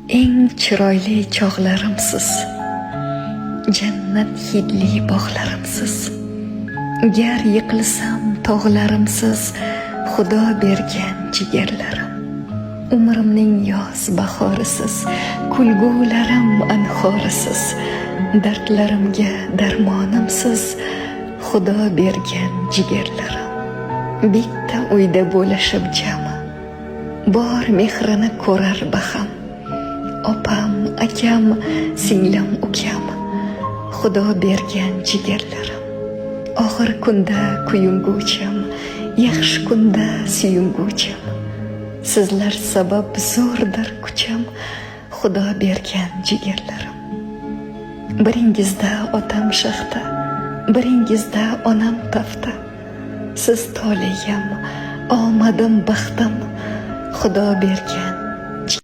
Eng chiroyli chog'larimsiz, jannat hidli bog'larimsiz. Gar yiqilsam tog'larimsiz, Xudo bergan jigarlarim. Umrimning yoz bahorisiz, kulgularim anhorisiz, dardlarimga darmonimsiz, Xudo bergan jigarlarim. Bitta uyda bo'lishib jami, bor mehrini ko'rar baham. Opam, akam, singlim, ukam, Xudo bergan jigarlarim. Og'ir kunda kuyunguvchim, yaxshi kunda suyunguvchim. Sizlar sabab zo'rdir kuchim, Xudo bergan jigarlarim. Biringizda otam shaxta, biringizda onam tafta. Siz toleyim, omadim, baxtim, Xudo bergan